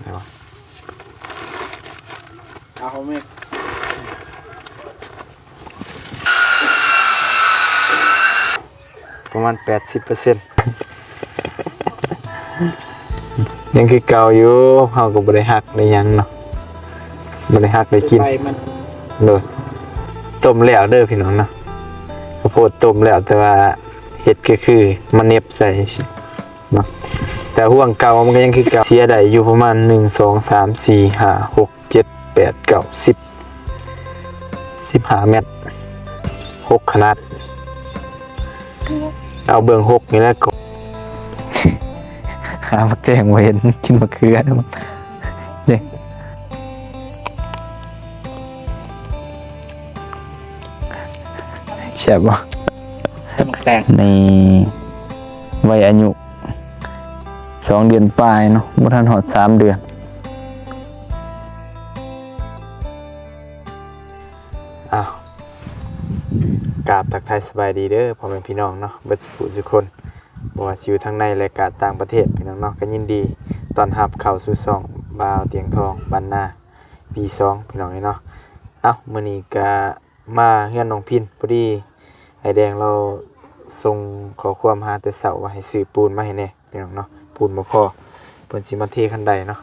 ໄດ້ບໍ່? ເອົາ ເອົາແມ່ນ ປະມານແປດສິບເປີເຊັນ ຍັງຄືເກົ່າຢູ່. ເຮົາກໍບໍ່ໄດ້ຫັກໄດ້ຫຍັງເນາະ ບໍ່ໄດ້ຫັກໄດ້ກິນ. ໂດຍ ຕົ້ມແລ້ວເດີພີ່ນ້ອງເນາະ ເຂົ້າໂພດຕົ້ມແລ້ວ ແຕ່ວ່າເຮັດກໍຄືມາເໜັບໃສ່ເນາະ ແຕ່ຫ່ວງເກົ່າມັນກໍຍັງຄືເກົ່າ. ເສຍໄດ້ຢູ່ປະມານ ໜຶ່ງ ສອງ ສາມ ສີ່ ຫ້າ ຫົກ ເຈັດ ແປດ ເກົ້າ ສິບ ສິບຫ້າແມັດ ຫົກຂະໜາດ. ເອົາເບື້ອງຫົກນີ້ແຫຼະກໍ ຫາໝາກແຕງບໍ່ເຫັນ ກິນໝາກເຂືອນຳເດ້. ແຊບບໍ່? ໝາກແຕງ ໃນໄວອາຍຸສອງເດືອນປາຍເນາະ ບໍ່ທັນຮອດສາມເດືອນ. ອ້າວ ກາບທັກທາຍສະບາຍດີເດີພໍ່ແມ່ພີ່ນ້ອງເນາະ ເບິດສຸຜູ້ສຸຄົນ ບໍ່ວ່າຊິຢູ່ທາງໃນ ແລະ ກະຕ່າງປະເທດພີ່ນ້ອງເນາະ. ກໍຍິນດີຕ້ອນຮັບເຂົ້າສູ່ຊ່ອງບ່າວຕຽງທອງບ້ານນາ ປີສອງ ພີ່ນ້ອງເອີຍເນາະ. ເອົ້າ ມື້ນີ້ກະມາເຮືອນນ້ອງພິນ ພໍດີອ້າຍແດງລາວສົ່ງຂໍ້ຄວາມຫາແຕ່ເຊົ້າວ່າໃຫ້ຊື້ປູນມາໃຫ້ແດ່ ພີ່ນ້ອງເນາະ ປູນບໍ່ພໍ ເພິ່ນຊິມາເທຄັນໄດເນາະ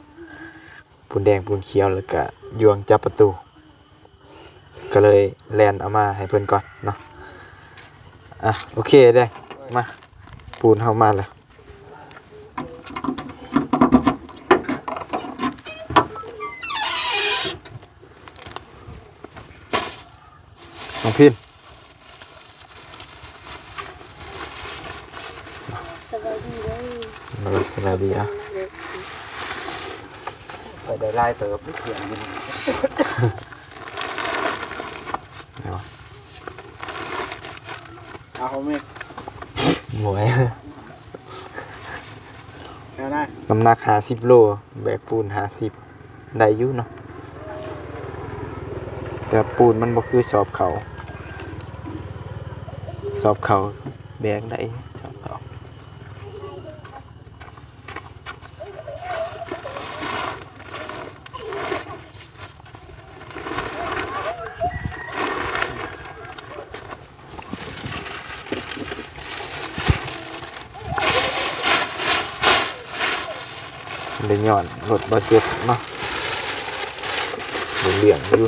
ປູນແດງ ປູນຂຽວ ແລ້ວກະຢວງຈັບປະຕູ ກໍເລີຍແລ່ນເອົາມາໃຫ້ເພິ່ນກ່ອນເນາະ. ອ່ະ ໂອເຄເດ້ ມາ ປູນເຮົາມາແລ້ວ ນ້ອງພິນ. ສະບາຍດີເດີ. ໂດຍ ສະບາຍດີ. ອ່ະ ໄປໄດ້ຫຼາຍເຕີບ ໄປທ່ຽງຢູ່. ເອົາແມ່. ບໍ່ໄຫວ. ເອົານະ. ນ້ຳໜັກຫ້າສິບໂລ ແບກປູນຫ້າສິບ ໄດ້ຢູ່ເນາະ ແຕ່ປູນມັນບໍ່ຄືສອບເຂົ້າ ສອບເຂົ້າແບກໄດ້ ສອບເຂົ້າ. ໄດ້ຍ້ອນລົດບາດເຈັບເນາະ ໄດ້ເລື່ອງຢູ່.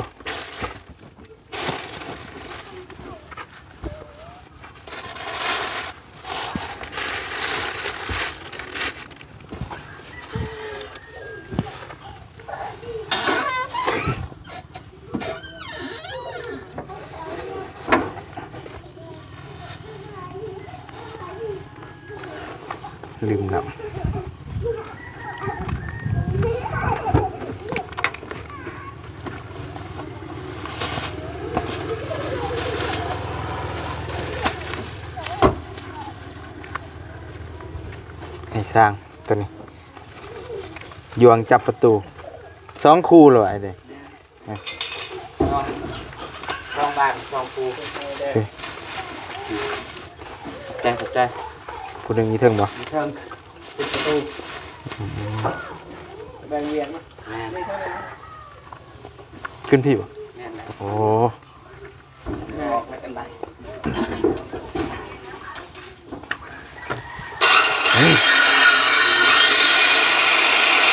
ລືມນຳ ໄອ້ຊ່າງ ຕົວນີ້ ຢວງຈັບປະຕູ ສອງຄູ່ແລ້ວໄອ້ເດ້. ສອງ ສອງບານ ສອງຄູ່. ໂອເຄ ຂອບໃຈ ຂອບໃຈ. ຜູ້ໜຶ່ງຢູ່ເທິງບໍ່? ຢູ່ເທິງ ປິດປະຕູ. ອືມ ແບ່ງວຽກມາ. ແມ່ນ. ຂຶ້ນພີ້ບໍ່? ແມ່ນແຫຼະ. ໂອ້.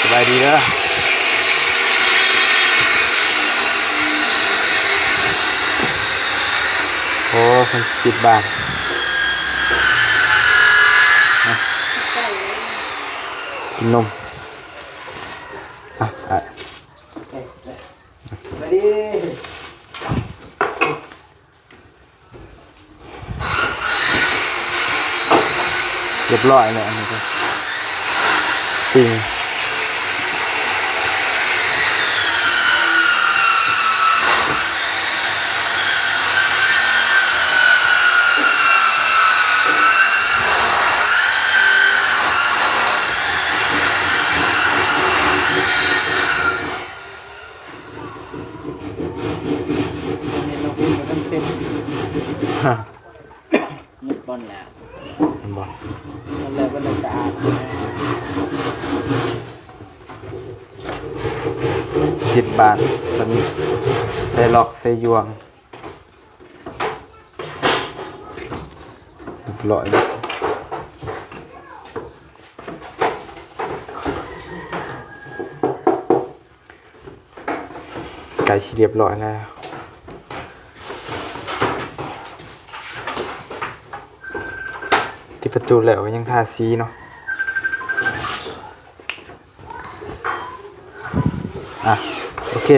ສະບາຍດີເດີ. ໂອ້ ເພິ່ນປິດບ້ານ. ກິນນົມ. ອ່ະ ອ່ະ. ສະບາຍດີ. ຮຽບຮ້ອຍແລ້ວ ອັນນີ້ກໍປີ້ງ. ເຮັດບໍ່ແລ້ວ ເຫັນບໍ່? ເຮັດແລ້ວກໍໄດ້ສະອາດ. ຕິດບານ ຕົວນີ້ໃສ່ລັອກໃສ່ຢ່ວງ ຮຽບຮ້ອຍແລ້ວ ໃກ້ຊິຮຽບຮ້ອຍແລ້ວ ຕິດປະຕູແລ້ວກໍຍັງທາສີເນາະ. ອ່ະ ໂອເຄ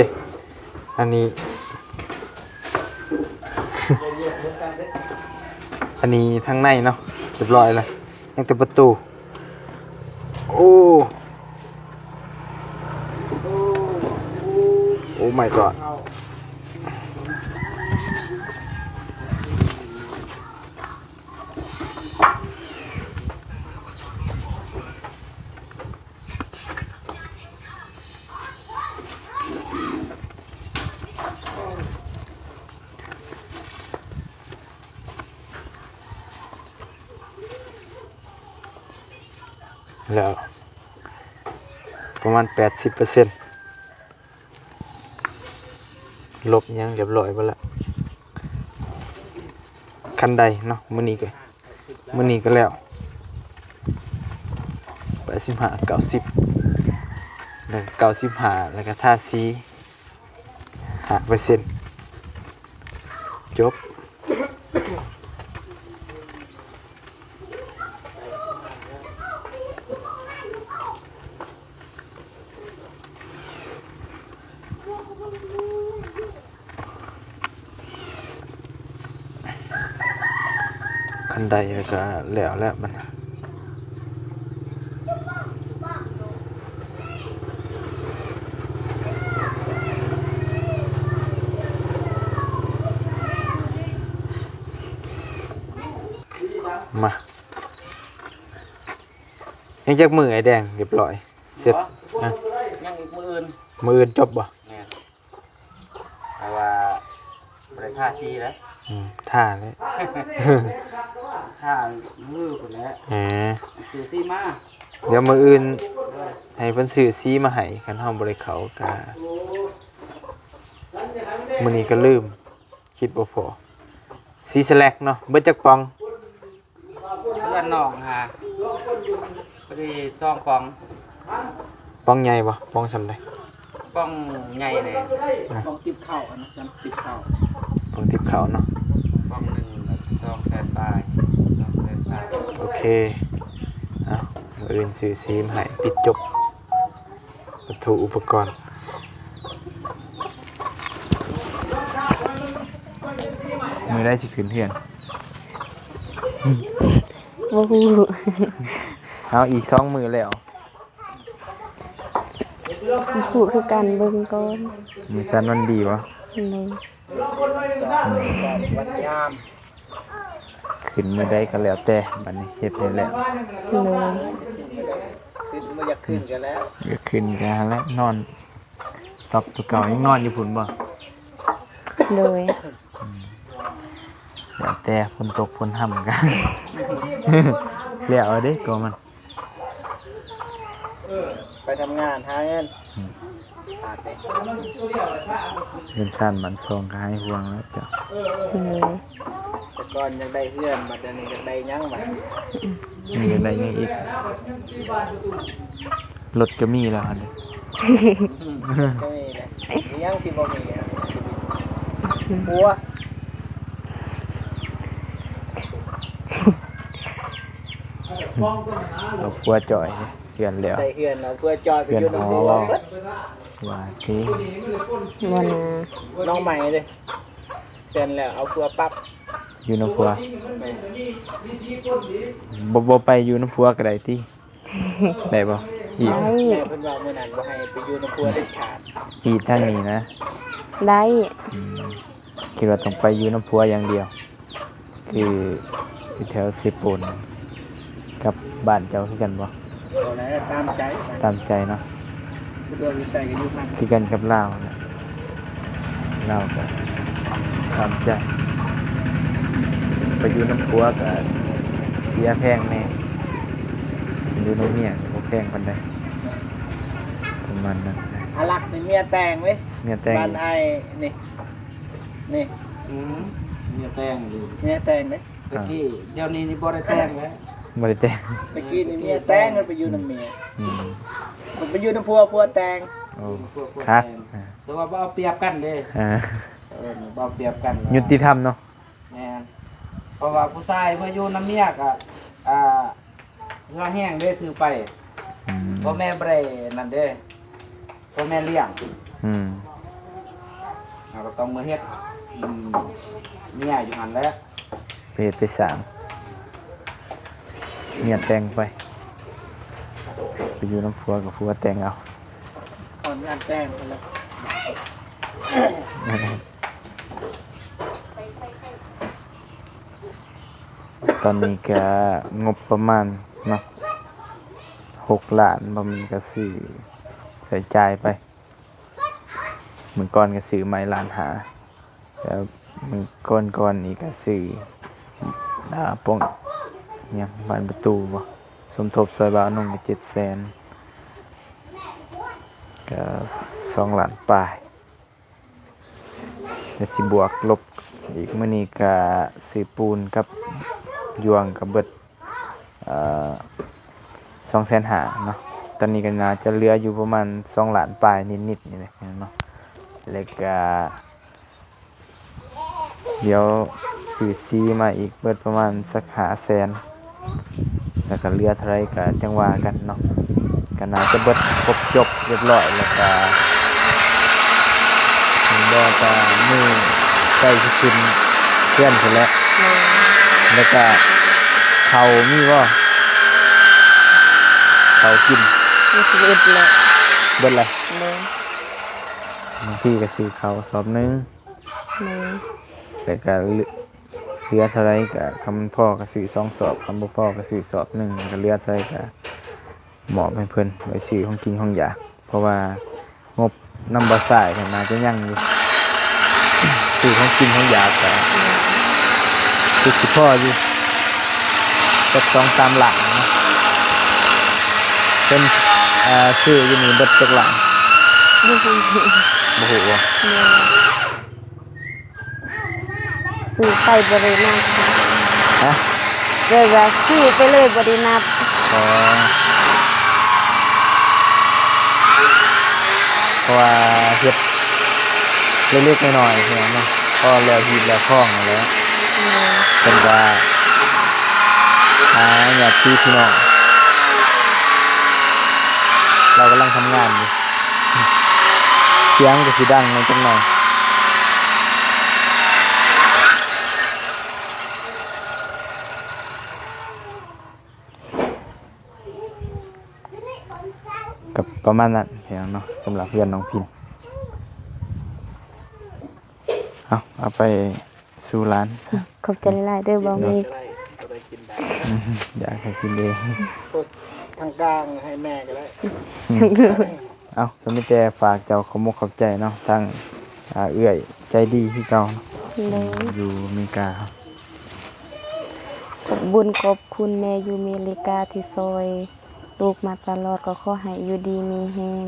ອັນນີ້ ອັນນີ້ທາງໃນເນາະ ຮຽບຮ້ອຍແລ້ວ ຍັງແຕ່ປະຕູ. ໂອ້ Oh my god. ແລ້ວປະມານແປດສິບເປີເຊັນ ລົບຫຍັງຮຽບຮ້ອຍເບິດລະ ຄັນໄດເນາະ ມື້ນີ້ກໍ ມື້ນີ້ກໍແລ້ວ ແປດສິບຫ້າ ເກົ້າສິບ ແລ້ວກໍເກົ້າສິບຫ້າ ແລ້ວກໍທາສີຫ້າເປີເຊັນ ຈົບ. ຄັນໄດແລ້ວກໍແລ້ວແຫຼະບັດນີ້ ມາ ຍັງຈັກມື້ອ້າຍແດງຮຽບຮ້ອຍ ເສັດ ບໍ່ ນະ ຍັງອີກມື້ອື່ນ ມື້ອື່ນຈົບບໍ່? ແມ່ນ ແຕ່ວ່າບໍ່ໄດ້ທາສີເດ້ ອືມ ທາແລ້ວ ທາມື້ພຸ້ນແຫຼະ ເອີ ຊື້ສີມາ ດຽວມື້ອື່ນ ໂດຍ ໃຫ້ເພິ່ນຊື້ສີມາໃຫ້ ຄັນເຮົາບໍ່ໄດ້ເຂົ້າກະ ມື້ນີ້ກະລືມ ຄິດບໍ່ພໍ ສີສະແລັກເນາະ ເບິດຈັກປ່ອງ? ເຮືອນນ້ອງຫາ ພໍດີສອງປ່ອງ ປ່ອງໃຫຍ່ບໍ່? ປ່ອງສ່ຳໃດ? ປ່ອງໃຫຍ່ແດ່ ອືມ ປ່ອງຕິບເຂົ້າ ອັນນັ້ນຕິບເຂົ້າ ປ່ອງຕິບເຂົ້າເນາະ ປ່ອງໜຶ່ງສອງແສນປາຍ ສອງແສນປາຍ ໂອເຄ ເອົາ ມື້ອື່ນຊື້ສີມາໃຫ້ ປິດຈົບ ວັດຖຸອຸປະກອນ ມື້ໃດຊິຂຶ້ນເຮືອນ? ບໍ່ຮູ້ ເອົາ ອີກສອງມື້ແລ້ວ ບໍ່ຮູ້ຄືກັນ ເບິ່ງກ່ອນ ມື້ສັນວັນດີບໍ່? ໂດຍ ອືມ ວັນງາມ ຂຶ້ນມື້ໃດກໍແລ້ວແຕ່ ບັດນີ້ເຮັດໃຫ້ແລ້ວ ໂດຍ ຂຶ້ນ ບໍ່ຢາກຂຶ້ນກໍແລ້ວ ຢາກຂຶ້ນກໍຫັ້ນແຫຼະ ນອນ ຕອບຕົວເກົ່າ ຍັງນອນຢູ່ພຸ້ນບໍ່? ໂດຍ ອືມ ແລ້ວແຕ່ ຝົນຕົກຝົນຫ້ຳກໍ ແລ້ວເອົາເດ້ ກໍມັນ ໄປທຳງານຫາເງິນ ອືມ ເຮືອນຊານບ້ານຊ່ອງກໍຫາຍຫ່ວງແລ້ວເຈົ້າ ໂດຍ ແຕ່ກ່ອນຢາກໄດ້ເຮືອນ ບັດດຽວນີ້ຢາກໄດ້ຫຍັງບັດ? ອືມ ຢາກໄດ້ຫຍັງອີກ? ລົດກໍມີແລ້ວຫັ້ນເດ້ ກໍມີແຫຼະ ມີຫຍັງທີ່ບໍ່ມີໃນຊີວິດ? ອືມ ຜົວ ເອົາຜົວຈ່ອຍ ເຮືອນແລ້ວ ໄດ້ເຮືອນແລ້ວ ເພື່ອຈອຍໄປຢູ່ນຳຜົວເບິດ ວ່າຕິ ບໍ່ນາ ນ້ອງໃໝ່ເດ້ ແຕ່ນແລ້ວເອົາຜົວປັບ ຢູ່ນຳຜົວ ແມ່ນ ບໍ່ ບໍ່ໄປຢູ່ນຳຜົວກໍໄດ້ຕິ ໄດ້ບໍ່? ອີກ ໄດ້ ແມ່ເພິ່ນວ່າມື້ນັ້ນບໍ່ໃຫ້ໄປຢູ່ນຳຜົວເດັດຂາດ ອີກທາງນີ້ນະ ໄດ້ ອືມ ຄິດວ່າຕ້ອງໄປຢູ່ນຳຜົວຢ່າງດຽວ ຄືຢູ່ແຖວເຊໂປນ ກັບບ້ານເຈົ້າຄືກັນບໍ່? ບໍ່ແລ້ວ ຕາມໃຈ ຕາມໃຈເນາະ ສະດວກຢູ່ໃສກໍຢູ່ຫັ້ນ ຄືກັນກັບລາວຫັ້ນແຫຼະ ລາວກໍຕາມໃຈ ໄປຢູ່ນຳຜົວກໍເສຍແພງແດ່ ຢູ່ນຳເມຍກໍບໍ່ແພງປານໃດ ປະມານນັ້ນ. ອາລັກນີ້ເມຍແຕ່ງເດ້ ເມຍແຕ່ງ ບ້ານອ້າຍນີ້ ນີ້ ອືມ ເມຍແຕ່ງຢູ່ ເມຍແຕ່ງເດ້ ຕະກີ້ ອ່າ ດຽວນີ້ນີ້ບໍ່ໄດ້ແຕ່ງແລ້ວ ບໍ່ໄດ້ແຕ່ງ ຕະກີ້ນີ້ເມຍແຕ່ງ ໄປຢູ່ນຳເມຍ ອືມ ໄປຢູ່ນຳຜົວ ຜົວແຕ່ງ ໂອ້ ຢູ່ນຳຜົວ ຜົວ ຄັກ ແຕ່ງ ອ່າ ແຕ່ວ່າບໍ່ເອົາປຽບກັນເດ້ ອ່າ ເອີ ບໍ່ເອົາປຽບກັນ ຍຸຕິທຳເນາະ ແມ່ນ ເພາະວ່າຜູ້ຊາຍເມື່ອຢູ່ນຳເມຍກໍ ອ່າ ເຫື່ອແຮງເດ້ຖືໄປ ອືມ ພໍ່ແມ່ບໍ່ໄດ້ນັ້ນເດ້ ພໍ່ແມ່ລ້ຽງ ອືມ ເຮົາກໍຕ້ອງມາເຮັດ ອືມ ເມຍຢູ່ຫັ້ນແຫຼະ ໄປເຮັດໄປສ້າງ ເມຍແຕ່ງໄປ ໄປຢູ່ນຳຜົວກໍຜົວແຕ່ງເອົາ ຮອດງານແຕ່ງພຸ້ນແຫຼະ. ຕອນນີ້ກະງົບປະມານເນາະ ຫົກລ້ານ ບໍ່ແມ່ນກະຊື້ໃຊ້ຈ່າຍໄປ ມື້ກ່ອນກະຊື້ໄມ້ລ້ານຫ້າ ແລ້ວມື້ກ່ອນໆນີ້ກະຊື້ ອ່າ ໂປ່ງຫຍັງ ບານປະຕູບໍ ສົມທົບຊ່ອຍບ່າວນົງກະເຈັດແສນ ກະສອງລ້ານປາຍ. ແລ້ວຊິບວກລົບອີກ ມື້ນີ້ກະຊື້ປູນກັບຢວງກະເບິດ ເອີ ສອງແສນຫ້າເນາະ ຕອນນີ້ກະໜ້າຈະເຫຼືອຢູ່ປະມານສອງລ້ານປາຍນິດໆນີ້ແຫຼະເນາະ ແລ້ວກະດຽວຊື້ສີມາອີກເບິດປະມານສັກຫ້າແສນ. ແລ້ວກະເຫຼືອເທົ່າໃດກະຈັ່ງວ່າກັນເນາະ ກະໜ້າຈະເບິດຄົບຈົບຮຽບຮ້ອຍ ແລ້ວກະ ແມ່ນບໍ່ ກະມື້ໃກ້ຊິຂຶ້ນເຮືອນພຸ້ນແຫຼະ ໂດຍ ແລ້ວກະເຂົ້າມີບໍ່ ເຂົ້າກິນ ມີຊິເບິດແລ້ວ ເບິດແລ້ວ ໂດຍ ບາງທີກະຊື້ເຂົ້າສອບໜຶ່ງ ໂດຍ ແລ້ວກະເຫຼືອ ເຫຼືອເທົ່າໃດກະ ຄັນມັນພໍກະຊື້ສອງສອບ ຄັນບໍ່ພໍກະຊື້ສອບໜຶ່ງ ກະເຫຼືອເທົ່າໃດກະມອບໃຫ້ເພິ່ນໄວ້ຊື້ຂອງກິນຂອງຢາກ ເພາະວ່າງົບນຳບ່າວຊາຍເພິ່ນໜ້າຈະຍັງຢູ່ ຊື້ຂອງກິນຂອງຢາກກະຄືຊິພໍຢູ່ ຈັກສອງສາມລ້ານເນາະ ເພິ່ນ ເອີ ຊື້ຢູ່ນີ້ເບິດຈັກລ້ານ ບໍ່ຮູ້ ບໍ່ຮູ້ບໍ່? ໂດຍ. ຊື້ໄປບໍ່ໄດ້ນັບ ຮະ? ແບບວ່າຊື້ໄປເລີຍບໍ່ໄດ້ນັບ ອໍ ເພາະວ່າເຮັດເລັກໆນ້ອຍໆ ພີ່ນ້ອງເນາະ ພໍແລ້ວຮີດແລ້ວຄອງຫັ້ນແຫຼະ ໂດຍ ເພິ່ນກະຫາຍາດຕິພີ່ນ້ອງ ລາວກຳລັງທຳງານຢູ່ ສຽງກະຊິດັງແດ່ຈັກໜ່ອຍ. ກະປະມານນັ້ນພີ່ນ້ອງເນາະ ສຳລັບເຮືອນນ້ອງພິນ ເອົາ ເອົາໄປສູ່ຫຼານຊະ ຂອບໃຈຫຼາຍໆເດີບ່າວເມກ ຢາກໃຫ້ກິນເອງ ທາງກາງໃຫ້ແມ່ກະໄດ້. ເອົາ ກະມີແຕ່ຝາກເຈົ້າຂອບມຸກຂອບໃຈເນາະ ທັງ ອ່າ ເອື້ອຍໃຈດີຄືເກົ່າເນາະ ໂດຍ ຢູ່ອາເມລິກາ ຂອບບຸນຂອບຄຸນແມ່ຢູ່ອາເມລິກາທີ່ຊ່ອຍລູກມາຕະຫຼອດ ກໍຂໍໃຫ້ຢູ່ດີມີແຮງ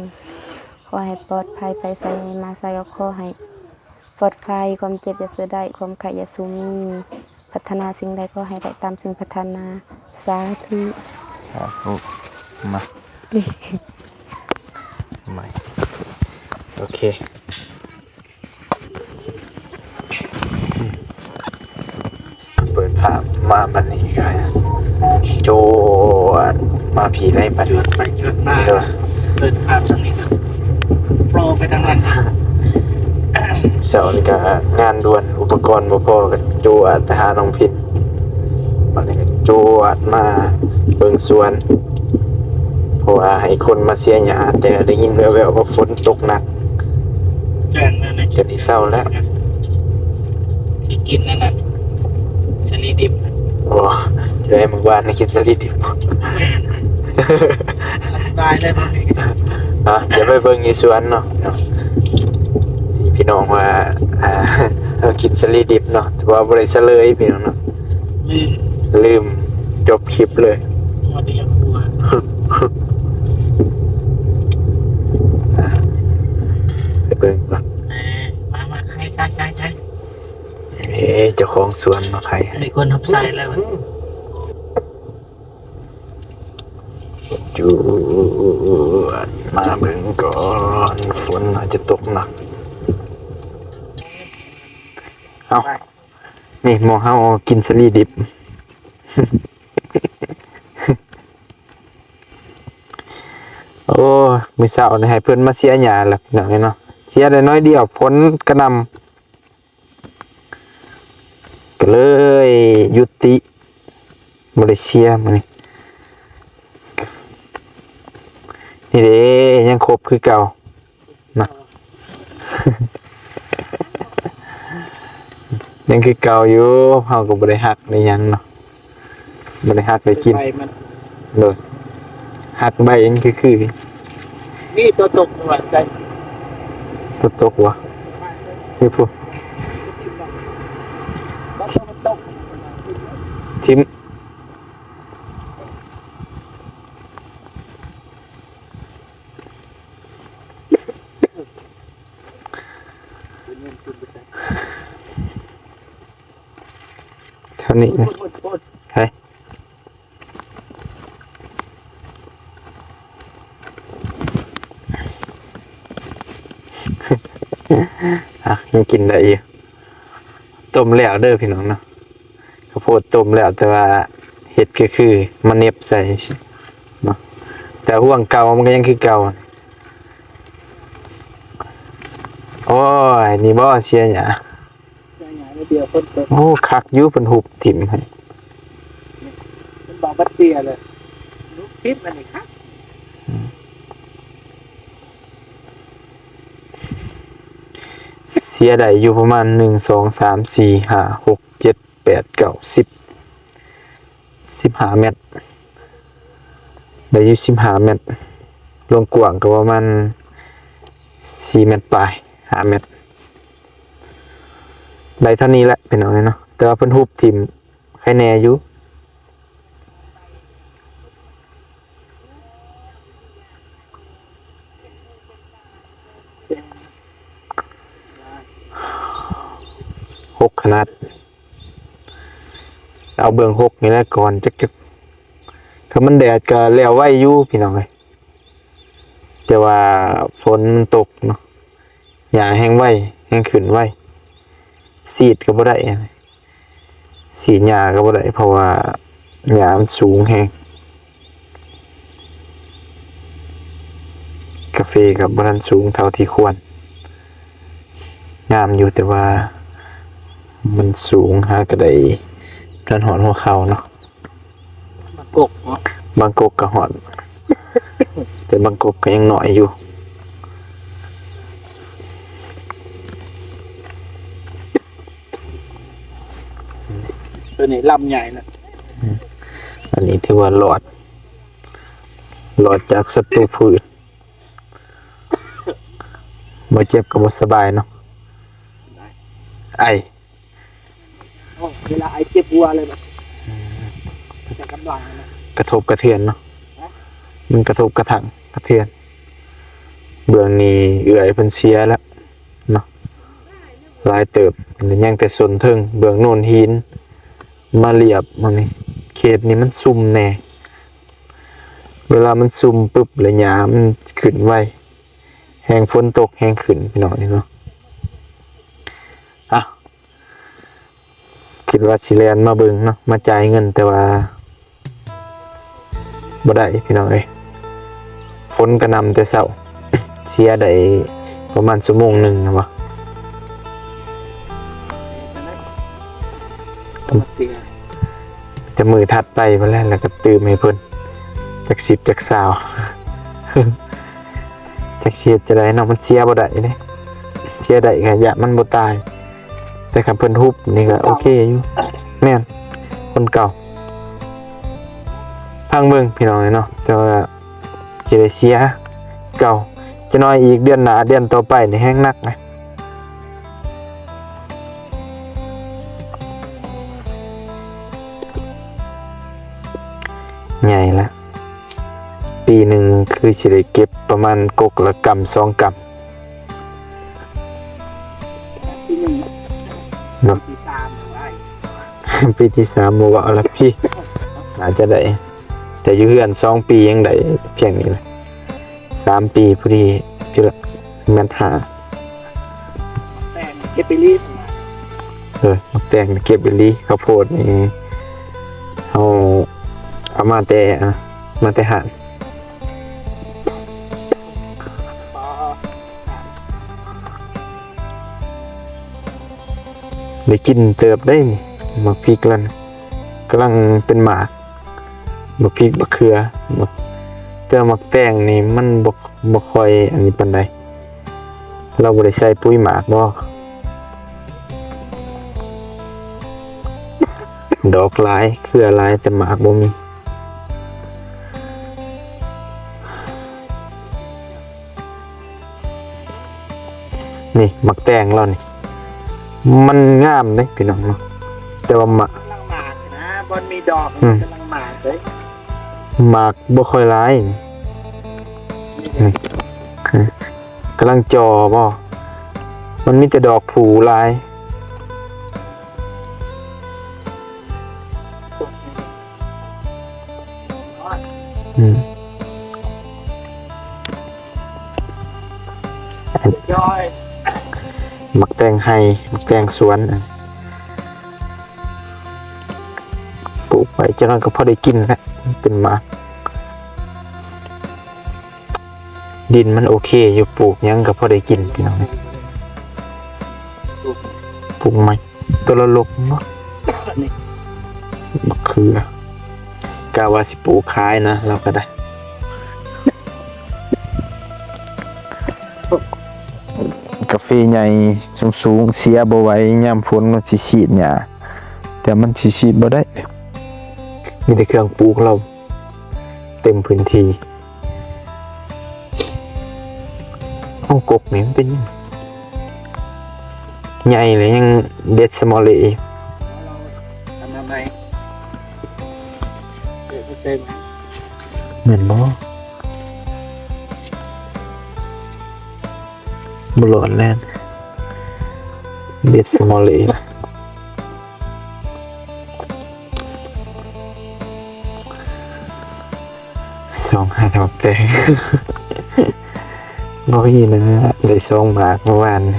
ຂໍໃຫ້ປອດໄພ ໄປໃສມາໃສກໍຂໍໃຫ້ ປອດໄພ ຄວາມເຈັບຢ່າເຊື່ອໄດ້ ຄວາມໄຂ້ຢ່າສູ່ມີ ປາດຖະໜາສິ່ງໃດຂໍໃຫ້ໄດ້ຕາມສິ່ງປາດຖະໜາ ສາທຸ ສາທຸ ມາ ໃໝ່ ໂອເຄ. ເປີດພາບມາບັດນີ້ກະ ໂຈດມາພີ້ໃນບັດນີ້ ໂຈດໄປໂຈດມາ ເດີ ເປີດພາບທາງນີ້ກະໂປຣໄປທາງນັ້ນ ເຊົ້ານີ້ກະງານດ່ວນ ອຸປະກອນບໍ່ພໍກະໂຈດໄປຫານ້ອງພິນ ບັດນີ້ກະໂຈດມາເບິ່ງສວນ ເພາະວ່າໃຫ້ຄົນມາເສຍຫຍ້າ ແຕ່ໄດ້ຍິນແວ່ວໆວ່າຝົນຕົກໜັກ ແຈ້ງແລ້ວນີ້ ຈະໄດ້ເຊົາແລ້ວ ຊິກິນອັນນັ້ນ ສາລີດິບ ໂອ້ ຈະໄດ້ມື້ວານນີ້ກິນສາລີດິບ ແມ່ນ ອະທິບາຍໄດ້ບໍ່ນີ້ ຮະ ດຽວໄປເບິ່ງຢູ່ສວນເນາະ ພີ່ນ້ອງວ່າ ອ່າ ເຮົາກິນສາລີດິບເນາະ ແຕ່ວ່າບໍ່ໄດ້ສະເລີຍພີ່ນ້ອງເນາະ ລືມ ລືມ ຈົບຄລິບເລີຍ ບໍ່ໄດ້ຢາກຫົວ ອ່າ ເຈົ້າຂອງສວນມາໄຂໃຫ້ ມີຄົນຮັບສາຍແລ້ວ. ຈວດ ມາເບິ່ງກ່ອນ ຝົນອາດຈະຕົກໜັກ. ເອົ້າ ນີ້ໝໍເຮົາກິນສາລີດິບ. ໂອ້ ມື້ເຊົ້ານີ້ໃຫ້ເພິ່ນມາເສຍຫຍ້າແລ້ວ ພີ່ນ້ອງເອີຍເນາະ, ເສຍໄດ້ໜ້ອຍດຽວ ຝົນກະໜ່ຳ ກໍເລີຍຢຸດຕິ ບໍ່ໄດ້ເສຍມື້ນີ້. ນີ້ເດ້ ຍັງຄົບຄືເກົ່າເນາະ ຍັງຄືເກົ່າຢູ່. ເຮົາກໍບໍ່ໄດ້ຫັກໄດ້ຫຍັງເນາະ, ບໍ່ໄດ້ຫັກໄດ້ກິນ. ໃບມັນ ໂດຍ ຫັກໃບມັນຄືໆ. ມີຕົວຕົກຢູ່ວ່າໃສ? ຕົວຕົກວະ? ຢູ່ພຸ້ນ ບໍ່ຕົກ ຖິ້ມ. ເທົ່ານີ້ນະ ໄປ ອ່ະ ຍັງກິນໄດ້ຢູ່. ຕົ້ມແລ້ວເດີພີ່ນ້ອງເນາະ, ເຂົ້າໂພດຕົ້ມແລ້ວ ແຕ່ວ່າເຮັດກໍຄືມາເໜັບໃສ່ເນາະ, ແຕ່ຫ່ວງເກົ່າມັນກໍຍັງຄືເກົ່າ. ໂອ້ຍ ນີ້ບໍ່ເສຍຫຍ້າ? ເສຍຫຍ້າດຽວ ຝົນຕົກ. ໂອ້ ຄັກຢູ່ ເພິ່ນຮຸບຖິ້ມໃຫ້. ມັນບອກວ່າເສຍເລີຍ ລຸກຕິດມັນນີ້ຄັກ. ເສຍໄດ້ຢູ່ປະມານ ໜຶ່ງ ສອງ ສາມ ສີ່ ຫ້າ ຫົກ ເຈັດ ແປດ ເກົ້າ ສິບ ສິບຫ້າແມັດ, ໄດ້ຢູ່ສິບຫ້າແມັດ, ລວງກວ້າງກໍປະມານສີ່ແມັດປາຍ ຫ້າແມັດ, ໄດ້ເທົ່ານີ້ແຫຼະພີ່ນ້ອງເອີຍເນາະ. ແຕ່ວ່າເພິ່ນຮຸບຖິ້ມ ໃຄແນ່ຢູ່. ຫົກຂະໜາດ ເອົາເບື້ອງຫົກນີ້ແຫຼະກ່ອນ. ຈັກ ຄັນມັນແດດກໍແລ້ວໄວຢູ່ພີ່ນ້ອງເອີຍ, ແຕ່ວ່າຝົນມັນຕົກເນາະ, ຫຍ້າແຮ່ງໄວ ແຮ່ງຂຶ້ນໄວ, ສີດກໍບໍ່ໄດ້. ສີດຫຍ້າກໍບໍ່ໄດ້ ເພາະວ່າຫຍ້າມັນສູງແຮງ, ກາເຟກໍບໍ່ທັນສູງເທົ່າທີ່ຄວນ, ງາມຢູ່ ແຕ່ວ່າມັນສູງ ຫາກໍໄດ້ ທັນຮອດຫົວເຂົ່າເນາະ. ບາງກົກເນາະ ບາງກົກກໍຮອດ ແຕ່ບາງກົກກໍຍັງໜ້ອຍຢູ່. ຕົວນີ້ລຳໃຫຍ່ນະ. ອືມ ອັນນີ້ຖືວ່າລອດ ລອດຈາກສັດຕູພືດ. ບໍ່ເຈັບກໍບໍ່ສະບາຍເນາະ ໄອ. ໂອ້ ເວລາໄອເຈັບຫົວເລີຍນະ. ອືມ ກະທົບກະເທືອນເນາະ. ຮະ? ມັນກະທົບກະທັ່ງກະເທືອນ. ເບື້ອງນີ້ເອື້ອຍເພິ່ນເສຍແລ້ວເນາະ ຫຼາຍເຕີບ, ຍັງແຕ່ສົ້ນເທິງ ເບື້ອງໂນນຫີນມາລຽບ. ມັນນີ້ ເຂດນີ້ມັນຊຸ່ມແດ່, ເວລາມັນຊຸ່ມປຶບ ລະຫຍ້າມັນຂຶ້ນໄວ, ແຮງຝົນຕົກແຮງຂຶ້ນ ພີ່ນ້ອງເນາະ. ອ່ະ ຄິດວ່າຊິແລ່ນມາເບິ່ງເນາະ ມາຈ່າຍເງິນ ແຕ່ວ່າບໍ່ໄດ້ພີ່ນ້ອງເອີຍ, ຝົນກະໜ່ຳແຕ່ເຊົ້າ. ເສຍໄດ້ປະມານຊົ່ວໂມງໜຶ່ງແມ່ນບໍ່? ແຕ່ມື້ຖັດໄປພຸ້ນແຫຼະ ແລ້ວກໍຕື່ມໃຫ້ເພິ່ນ ຈັກສິບຈັກຊາວ. ຈັກຊິເຮັດຈັ່ງໃດເນາະ, ມັນເສຍບໍ່ໄດ້ເດ້, ເສຍໄດ້ກໍຢ້ານມັນບໍ່ຕາຍ. ແຕ່ຄັນເພິ່ນຮຸບນີ້ກໍໂອເຄຢູ່. ແມ່ນ ຄົນເກົ່າ. ຟັງເບິ່ງພີ່ນ້ອງເນາະ, ແຕ່ວ່າຊິໄດ້ເສຍເກົ່າ. ຈັກໜ້ອຍອີກ ເດືອນໜ້າ ເດືອນຕໍ່ໄປນີ້ແຮງໜັກນະ. ໃຫຍ່ລະ, ປີໜຶ່ງຄືຊິໄດ້ເກັບປະມານກົກລະກຳສອງກຳ. ປີໜຶ່ງ ເນາະ ປີສາມ ປີທີສາມບໍ່ເວົ້າລະພີ່ ໜ້າຈະໄດ້ ແຕ່ຢູ່ເຮືອນສອງປີຍັງໄດ້ພຽງນີ້ລະ ສາມປີພໍດີ ພີລະແມັດຫ້າ ແຕ່ງເກັບໄປລີ້ ເອີ ໝາກແຕງເກັບໄປລີ້ ເຂົ້າໂພດນີ້ເຮົາເອົາມາແຕ່ ມາແຕ່ຮ້ານ. ໄດ້ກິນເຕີບເດ້ ໝາກພິກລະ ກຳລັງເປັນໝາກ ໝາກພິກ ໝາກເຂືອ ໝາກ ແຕ່ໝາກແຕງນີ້ມັນບໍ່ ບໍ່ຄ່ອຍອັນນີ້ປານໃດ ລາວບໍ່ໄດ້ໃສ່ປຸ໋ຍໝາກບໍ່ ດອກຫຼາຍ ເຂືອຫຼາຍ ແຕ່ໝາກບໍ່ມີ. ນີ້ໝາກແຕງລາວນີ້ ມັນງາມເດ້ພີ່ນ້ອງເນາະ ແຕ່ວ່າໝາກ ກຳລັງໝາກນະ ບ່ອນມີດອກ ອືມ ກຳລັງໝາກເດ້ ໝາກບໍ່ຄ່ອຍຫຼາຍນີ້ ນີ້ ກຳລັງຈ່ອບໍ່ ມັນມີແຕ່ດອກຜູຫຼາຍ. ອືມ ໝາກແຕງໄຮ່ ໝາກແຕງສວນ ປູກໄວ້ຈັກໜ້ອຍກໍພໍໄດ້ກິນແຫຼະ ເປັນໝາກ. ດິນມັນໂອເຄຢູ່ ປູກຫຍັງກໍພໍໄດ້ກິນພີ່ນ້ອງ ປູກໄມ້ ໂຕລະລົກເນາະ ນີ້ ບັກເຂືອ ກະວ່າຊິປູກຂາຍນະ ລາວກໍໄດ້ ກາເຟໃຫຍ່ສູງໆ ເສຍບໍ່ໄຫວ ຍາມຝົນມັນຊິສີດຫຍ້າ ແຕ່ມັນຊິສີດບໍ່ໄດ້ ມີແຕ່ເຄື່ອງປູກລາວເຕັມພື້ນທີ່. ໂອ້ ກົກນີ້ມັນເປັນຫຍັງ ໃຫຍ່ແລ້ວຍັງເດັດສະມໍເລອີກ ອັນນັ້ນໃໝ່ ເອີ ເຂົ້າໃຈໃໝ່ ແມ່ນບໍ່? ບໍ່ລອດແລ້ວ ເດັດສະມໍເລລະ. ສອງຫາດອກແຕງ ບໍ່ມີນະ ໄດ້ສອງໝາກເມື່ອວານນີ້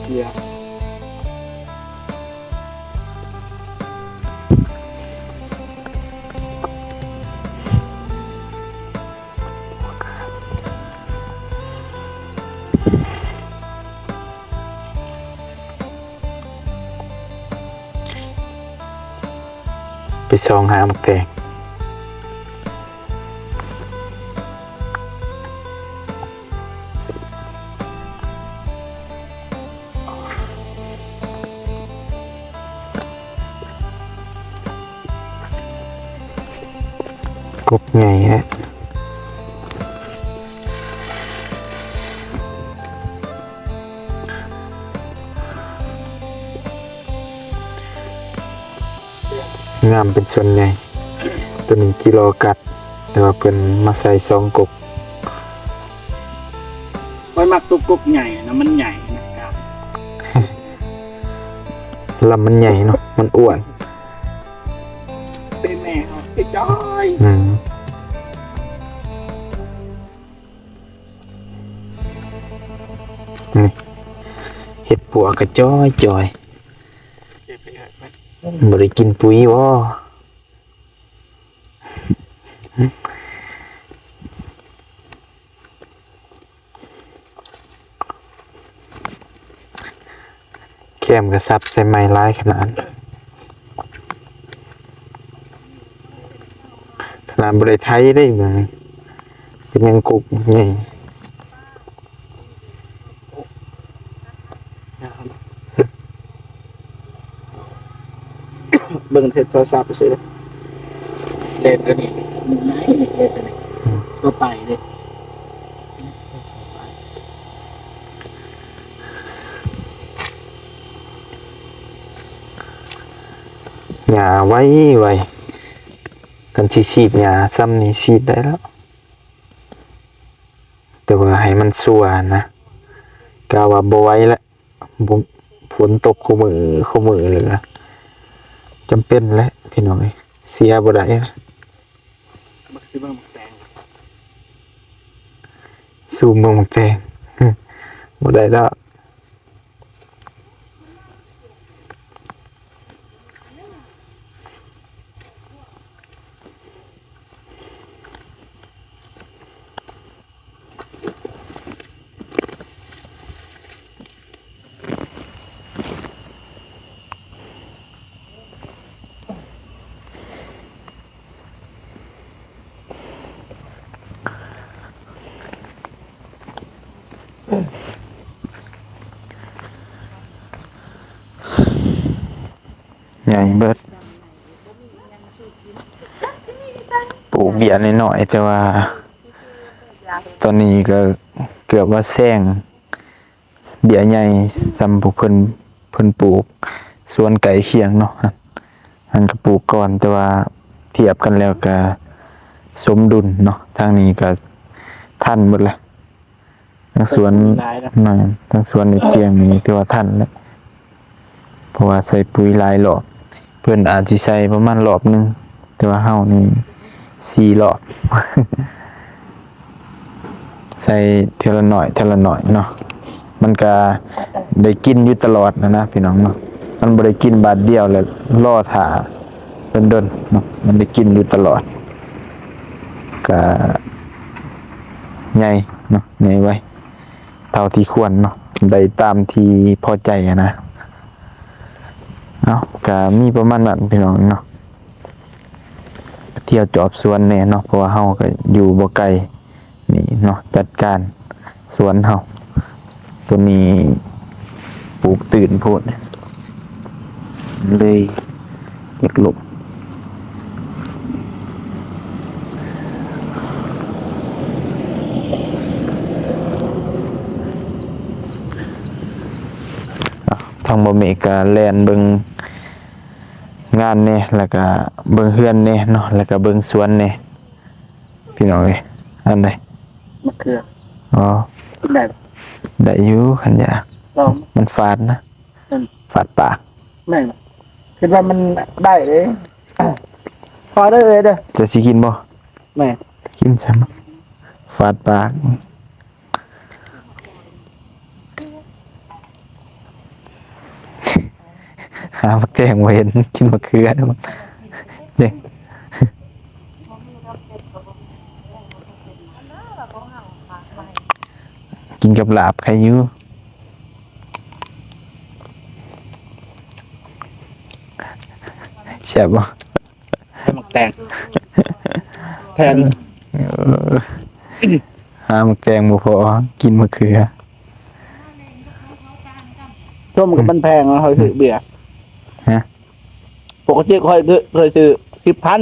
ເກືອ. ໄປສ່ອງຫາໝາກແຕງ ກົກໃຫຍ່ແຮະ ງາມເປັນສ່ວນໃຫຍ່ ໂຕນີ້ກິໂລກລັດ ແຕ່ວ່າເພິ່ນມາໃສ່ສອງກົກ ຂ້ອຍມັກຕົວກົກໃຫຍ່ນະ ມັນໃຫຍ່ນະ ລຳມັນໃຫຍ່ເນາະ ມັນອ້ວນ ເປັນແມ່ເຮົາໄປຈ້ອຍ ອືມ ນີ້ ເຮັດປົວກະຈ້ອຍໆ ບໍ່ໄດ້ກິນປຸ໋ຍບໍ່? ແຄມກະສັບໃສ່ໄມ້ຫຼາຍຂະໜາດ ຂະໜາດບໍ່ໄດ້ໄຖເດ້ເບິ່ງນີ້ ເປັນຫຍັງກົກໃຫຍ່ ເບິ່ງເທດໂທລະສັບຊື່ ເລນໂຕນີ້ ມັນໃຫຍ່ເລນໂຕນີ້ ອືມ ຕົວໄປເດ້ ຫຍ້າໄວໆ ຄັນຊິສີດຫຍ້າຊ່ຳນີ້ສີດໄດ້ແລ້ວ ແຕ່ວ່າໃຫ້ມັນຊົ່ວນະ ກະວ່າບໍ່ໄຫວແລ້ວ ບໍ່ ຝົນຕົກຄູ່ມື້ຄູ່ມື້ເລີຍ ຈຳເປັນແຫຼະພີ່ນ້ອງເອີຍ ເສຍບໍ່ໄດ້ ມັນຄືເບິ່ງໝາກແຕງ ຊູມເບິ່ງໝາກແຕງ ບໍ່ໄດ້ດອກ. ໃຫຍ່ເບິດ ປູກເບ້ຍນ້ອຍໆ ແຕ່ວ່າຕອນນີ້ກໍເກືອບວ່າແຊງ ເບ້ຍໃຫຍ່ສ່ຳພວກເພິ່ນ ເພິ່ນປູກສວນໃກ້ຄຽງເນາະ ຫັ້ນກໍປູກກ່ອນ ແຕ່ວ່າທຽບກັນແລ້ວກໍສົມດຸນເນາະ ທາງນີ້ກໍທັນເບິດລະ ທັງສວນ ແມ່ນ ທັງສວນໃນຄຽງນີ້ຖືວ່າທັນແລ້ວ ເພາະວ່າໃສ່ປຸ໋ຍຫຼາຍລອບ ເພິ່ນອາດຊິໃສ່ປະມານລອບໜຶ່ງ ແຕ່ວ່າເຮົານີ້ສີ່ລອບ ໃສ່ເທື່ອລະໜ້ອຍ ເທື່ອລະໜ້ອຍເນາະ ມັນກະໄດ້ກິນຢູ່ຕະຫຼອດຫັ້ນນະພີ່ນ້ອງເນາະ ມັນບໍ່ໄດ້ກິນບາດດຽວແລ້ວລໍຖ້າດົນໆເນາະ ມັນໄດ້ກິນຢູ່ຕະຫຼອດ ກະໃຫຍ່ເນາະ ໃຫຍ່ໄວ ເທົ່າທີ່ຄວນເນາະ ໄດ້ຕາມທີ່ພໍໃຈຫັ້ນນະ ເອົາ ກະມີປະມານນັ້ນພີ່ນ້ອງເນາະ ທ່ຽວຈອບສວນແດ່ເນາະ ເພາະວ່າເຮົາກໍຢູ່ບໍ່ໄກນີ້ເນາະ ຈັດການສວນເຮົາ ໂຕນີ້ປູກຕື່ນໂພດ ເລີຍ ເຮັດລົບ ທາງບ່າວເມກກະແລ່ນເບິ່ງງານແດ່ ແລ້ວກະເບິ່ງເຮືອນແດ່ເນາະ ແລ້ວກະເບິ່ງສວນແດ່ ພີ່ນ້ອງເອີຍ ອັນໃດ? ມະເຂືອ ອໍ ກິນໄດ້ບໍ່? ໄດ້ຢູ່ ຄັນຢາກ ລອງ ມັນຝາດນະ ອືມ ຝາດປາກ ແມ່ນ ຄິດວ່າມັນໄດ້ເດ້ ພໍເດີເອີຍເດີ ເຈົ້າຊິກິນບໍ່? ແມ່ນ ກິນຊະ ຝາດປາກ. ຫາໝາກແຕງບໍ່ເຫັນ ກິນໝາກເຂືອເດີ ເດ້ ກິນກັບລາບໄຄຢູ່ ແຊບບໍ່? ໃສ່ໝາກແຕງແທນ ເອີ ຫາໝາກແຕງບໍ່ພໍ ກິນໝາກເຂືອ ສົ້ມກໍມັນແພງ ເຮົາຊື້ເບຍ ຮະ ປົກກະຕິຂ້ອຍ ຂ້ອຍຊື້ສິບພັນ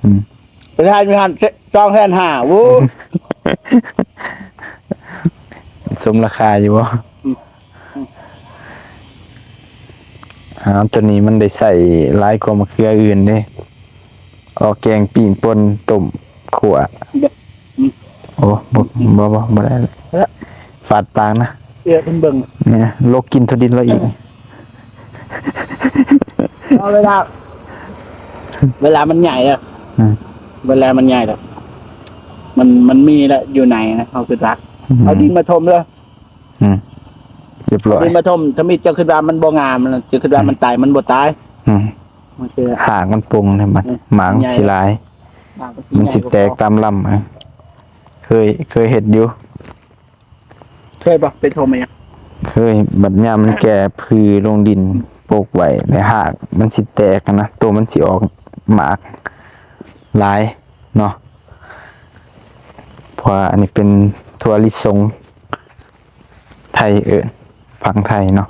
ອືມ ໄປທານຢູ່ຫັ້ນສອງແສນຫ້າ ໂອ້ ສົມລາຄາຢູ່ບໍ່? ອືມ ອາ ໂຕນີ້ມັນໄດ້ໃຊ້ຫຼາຍກວ່າໝາກເຂືອອື່ນເດ້ ອອກແກງ ປີ້ງ ປົ່ນ ຕົ້ມ ຂົ້ວ ອືມ ໂອ້ ບໍ່ ບໍ່ ບໍ່ ບໍ່ໄດ້ລະ ເອີ ຟາດປາກນະ ເອີ ເພິ່ນເບິ່ງ ນີ້ນະ ລົກກິນທົ່ວດິນລະອີກ ເອົາເວລາ ເວລາມັນໃຫຍ່ເດີ ອືມ ເວລາມັນໃຫຍ່ເດີ ມັນ ມັນມີລະຢູ່ໃນນະ ເຮົາຄືວ່າ ອືມ ເອົາດິນມາຖົມເດີ ອືມ ຮຽບຮ້ອຍ ເອົາດິນມາຖົມ ທຳອິດເຈົ້າຄິດວ່າມັນບໍ່ງາມ ເຈົ້າຄິດວ່າມັນຕາຍ ອືມ ມັນບໍ່ຕາຍ ອືມ ມັນຄື ຮາກມັນປົ່ງນະ ມັນ ອືມ ໝາກມັນຊິຫຼາຍ ມັນຊິແຕກຕາມລຳ ເຄີຍ ເຄີຍເຮັດຢູ່ ເຄີຍບໍ່? ໄປຖົມມາຍັງ? ເຄີຍ ບັດຍາມມັນແກ່ ອືມ ຜືລົງດິນ ອືມ ປົກໄວ້ ແລ້ວຮາກມັນຊິແຕກຫັ້ນນະ ໂຕມັນຊິອອກໝາກຫຼາຍເນາະ ເພາະວ່າອັນນີ້ເປັນຖົ່ວລິສົງ ໄທເອີ້ນ ຝັ່ງໄທເນາະ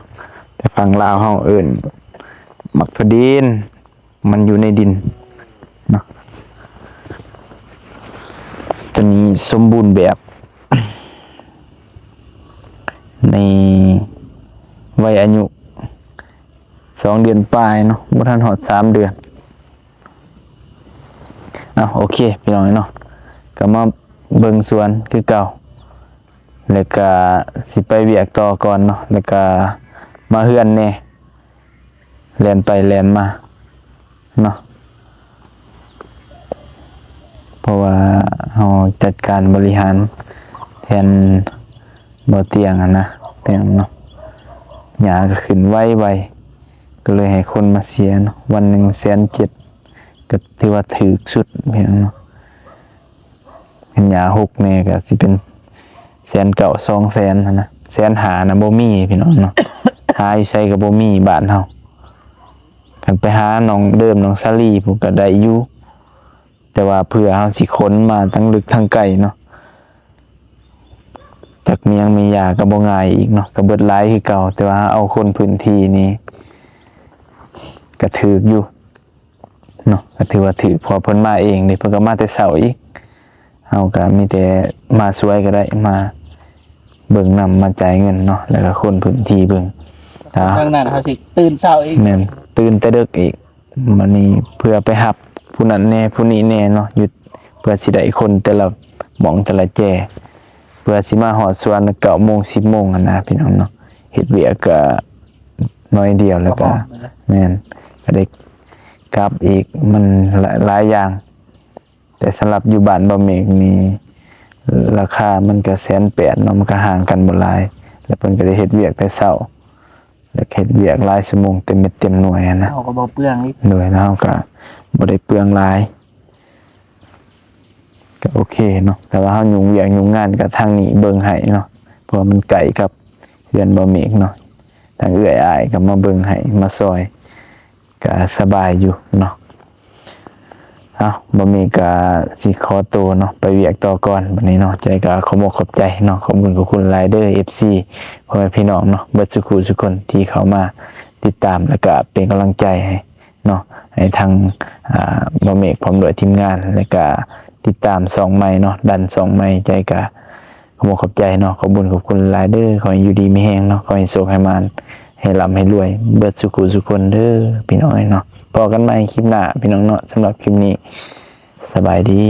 ແຕ່ຝັ່ງລາວເຮົາເອີ້ນໝາກຖົ່ວດິນ ມັນຢູ່ໃນດິນເນາະ ຕົວນີ້ສົມບູນແບບ ໃນໄວອາຍຸສອງເດືອນປາຍເນາະ ບໍ່ທັນຮອດສາມເດືອນ. ເອົາ ໂອເຄ ພີ່ນ້ອງເນາະ ກໍມາເບິ່ງສວນຄືເກົ່າ ແລ້ວກະຊິໄປວຽກຕໍ່ກ່ອນເນາະ ແລ້ວກະ ມາເຮືອນແດ່ ແລ່ນໄປແລ່ນມາເນາະ ເພາະວ່າເຮົາຈັດການບໍລິຫານແທນບໍ່ຕຽງຫັ້ນນະ ເປັນຫຍັງເນາະ ຫຍ້າກໍຂຶ້ນໄວໆ ກໍເລີຍໃຫ້ຄົນມາເສຍເນາະ ວັນໜຶ່ງແສນເຈັດ ກໍຖືວ່າຖືກສຸດ ເປັນຫຍັງເນາະ. ຄັນຫຍ້າຫົກແດ່ກໍຊິເປັນແສນເກົ້າ ສອງແສນຫັ້ນນະ ແສນຫ້ານະບໍ່ມີພີ່ນ້ອງເນາະ ຫາຢູ່ໃສກໍບໍ່ມີບ້ານເຮົາ ຄັນໄປຫາໜອງເດີມ ໜອງສາລີພຸ້ນກໍໄດ້ຢູ່ ແຕ່ວ່າເພື່ອເຮົາຊິຂົນມາທັງເລິກທັງໄກເນາະ ຈັກມີຫຍັງມີຢາກໍບໍ່ງ່າຍອີກເນາະ ກໍເບິດຫຼາຍຄືເກົ່າ ແຕ່ວ່າເຮົາເອົາຄົນພື້ນທີ່ນີ້ກໍຖືກຢູ່ ເນາະ ກໍຖືວ່າຖືກ ເພາະເພິ່ນມາເອງເດ້ ເພິ່ນກໍມາແຕ່ເຊົ້າອີກ ເຮົາກໍມີແຕ່ມາຊ່ວຍກໍໄດ້ ມາເບິ່ງນຳ ມາຈ່າຍເງິນເນາະ ແລ້ວກໍຄົນພື້ນທີ່ເບິ່ງ ທາງນັ້ນເຮົາຊິຕື່ນເຊົ້າອີກ ແມ່ນ ຕື່ນແຕ່ເດິກອີກ ບັດນີ້ເພື່ອໄປຮັບຜູ້ນັ້ນແດ່ ຜູ້ນີ້ແດ່ເນາະ ຢູ່ ເພື່ອຊິໄດ້ຄົນແຕ່ລະໝ່ອງແຕ່ລະແຈ ເພື່ອຊິມາຮອດສວນເກົ້າໂມງ ສິບໂມງຫັ້ນນະພີ່ນ້ອງເນາະ ເຮັດວຽກກໍໜ້ອຍດຽວ ແລ້ວກໍ ແມ່ນ ກໍໄດ້ກັບອີກ ມັນຫຼາຍຢ່າງ ແຕ່ສຳລັບຢູ່ບ້ານບ່າວເມກນີ້ ລາຄາມັນກໍແສນແປດເນາະ ມັນກໍຫ່າງກັນບໍ່ຫຼາຍ ແລ້ວເພິ່ນກໍໄດ້ເຮັດວຽກແຕ່ເຊົ້າ ແລ້ວເຮັດວຽກຫຼາຍຊົ່ວໂມງເຕັມເມັດເຕັມໜ່ວຍຫັ້ນນະ ເຮົາກໍບໍ່ເປືອງອີກ ໂດຍ ແລ້ວເຮົາກໍບໍ່ໄດ້ເປືອງຫຼາຍ ກໍໂອເຄເນາະ ແຕ່ວ່າເຮົາຫຍຸ້ງວຽກຫຍຸ້ງງານ ກໍທາງນີ້ເບິ່ງໃຫ້ເນາະ ເພາະວ່າມັນໃກ້ກັບເຮືອນບ່າວເມກເນາະ ທາງເອື້ອຍອ້າຍກໍມາເບິ່ງໃຫ້ ມາຊ່ອຍ ກະສະບາຍຢູ່ເນາະ ເອົ້າ ບ່າວເມກກະຊິຂໍໂຕເນາະ ໄປວຽກຕໍ່ກ່ອນ ບັດນີ້ເນາະ ຈັ່ງໃດກະຂອບອົກຂອບໃຈເນາະ ຂອບຄຸນຂອບຄຸນຫຼາຍເດີ ເອັຟຊີ ພໍ່ແມ່ພີ່ນ້ອງເນາະ ເບິດສູ່ຜູ້ສູ່ຄົນທີ່ເຂົ້າມາຕິດຕາມ ແລະກະເປັນກຳລັງໃຈໃຫ້ເນາະ ໃຫ້ທາງ ອ່າ ບ່າວເມກພ້ອມດ້ວຍທີມງານ ແລະກະຕິດຕາມຊ່ອງໃໝ່ເນາະ ດັນຊ່ອງໃໝ່ ຈັ່ງໃດກະ ຂອບອົກຂອບໃຈເນາະ ຂອບບຸນຂອບຄຸນຫຼາຍເດີ ຂໍໃຫ້ຢູ່ດີມີແຮງເນາະ ຂໍໃຫ້ໂຊກໃຫ້ໝານ ໃຫ້ລ່ຳໃຫ້ລວຍ ເບິດສູ່ຜູ້ສູ່ຄົນເດີພີ່ນ້ອງເນາະ ພໍ້ກັນໃໝ່ຄລິບໜ້າພີ່ນ້ອງເນາະ ສຳລັບຄລິບນີ້ ສະບາຍດີ.